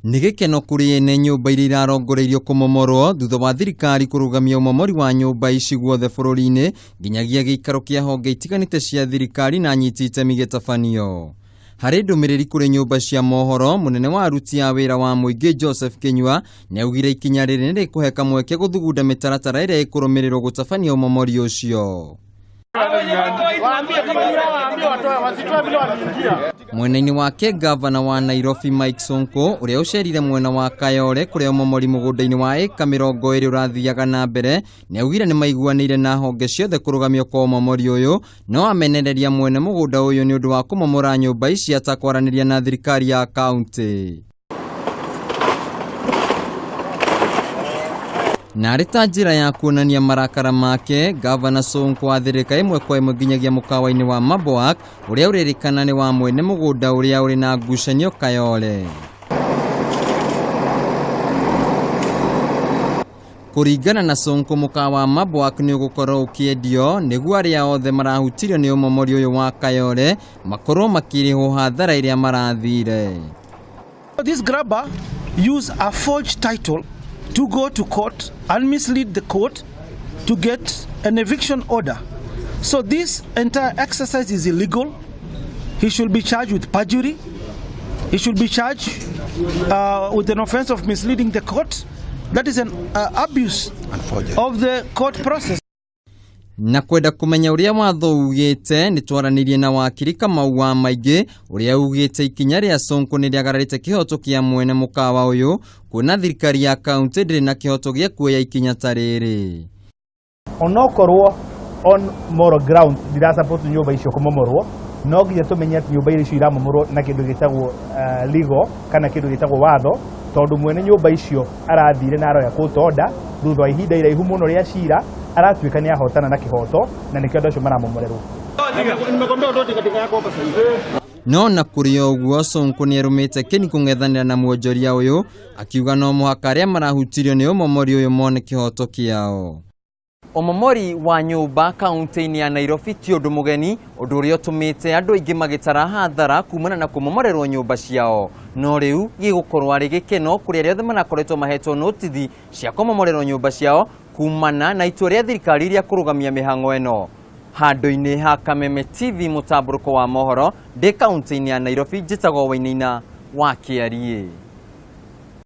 Nĩ gĩkeno kũrĩ ene nyũmba iria irarongoreirio kũmomorwo thutha wa thirikari kũrũgamia ũmomori wa nyũmba ici guothe bũrũri-inĩ nginyagia gĩikaro kĩa honge itiganĩte cia thirikari na anyiti itemi gĩtabanio. Harĩ ndũmĩrĩri kũrĩ nyũmba cia mohoro, mũnene wa aruti a wĩra wa mũingĩ Joseph Kinyua nĩaugire ikinya rĩrĩ nĩ rĩkũhe kamweke gũthugunda mĩtaratara ĩrĩa ĩkũrũmĩrĩrwo gũtabania ũmomori ũcio. Mwena-inĩ wake, gavana wa Nairobi Mike Sonko, ũrĩa ũcerire mwena wa Kayole kũrĩa ũmomori mũgũnda-inĩ wa ĩka 20 ũrathiaga na mbere, nĩaugire nĩ maiguanĩire na honge ciothe kũrũgamio kwa ũmomori ũyũ, no amenereria mwene mũgũnda ũyũ nĩ ũndũ wa kũmomora nyũmba ici atakwaranĩria na thirikari ya kaunti. Na arĩ ta njĩra ya kuonania marakara make, gavana Sonko athĩrĩka ĩmwe kwa ĩmwe nginyagia mũkawa-inĩ wa Maboak ũrĩa ũrĩrĩkana nĩ wa mwene mũgũnda ũrĩa ũrĩ na ngucanio Kayole. Kũringana na Sonko, mũkawa wa Maboak nĩ ũgũkorwo ũkĩendio nĩguo arĩa othe marahutirio nĩ ũmomori ũyũ wa Kayole makorwo makĩrĩhwo hathara ĩrĩa marathire. This grabber used a forged title to go to court and mislead the court to get an eviction order. So this entire exercise is illegal. He should be charged with perjury. He should be charged with an offense of misleading the court. That is an abuse of the court process. Na kwenda kũmenya ũrĩa watho ugĩte, nĩ twaranĩirie na wakiri Kamau wa Maingĩ ũrĩa ugĩte ikinya rĩa Sonko nĩ rĩagararĩte kĩhoto kĩa mwene mũkawa ũyũ, kuona thirikari ya kaunti ndĩrĩ na kĩhoto gĩa kuoya ikinya ta rĩrĩ. Onokorwo on moral ground ndira support nyũmba icio kũmomorwo, no nginya tũmenye atĩ nyũmba icio iramomorwo na kĩndũ gĩtagwo legal kana kĩndũ gĩtagwo watho, tondũ mwene nyũmba icio arathire na aroya court order thutha wa ihinda iraihu mũno rĩa cira, aratuĩka nĩ ahotana na kĩhoto, na nĩkĩo andũ acio maramomorerwo. No na kũrĩ o ũguo, Sonko nĩ arũmĩte kĩni kũng'ethanĩra na mwonjoria ũyũ, akiuga no mũhaka arĩa marahutirio nĩ ũmomori ũyũ mone kĩhoto kĩao. Ũmomori wa nyũmba kaunti-inĩ ya Nairobi ti ũndũ mũgeni, ũndũ ũrĩa ũtũmĩte andũ aingĩ magĩtara hathara kumana na kũmomorerwo nyũmba ciao. No rĩu gĩgũkorwo arĩ gĩkeno kũrĩ arĩa othe marakoretwo mahetwo notithi cia kũmomorerwo nyũmba ciao kumana na itua rĩa thirikari rĩa kũrũgamia mĩhang'o ĩno. Handũ-inĩ ha Kameme TV mũtambũrũko wa mohoro, ndĩ kaunti-inĩ ya Nairobi, njĩtagwo Wainaina wa Kĩariĩ.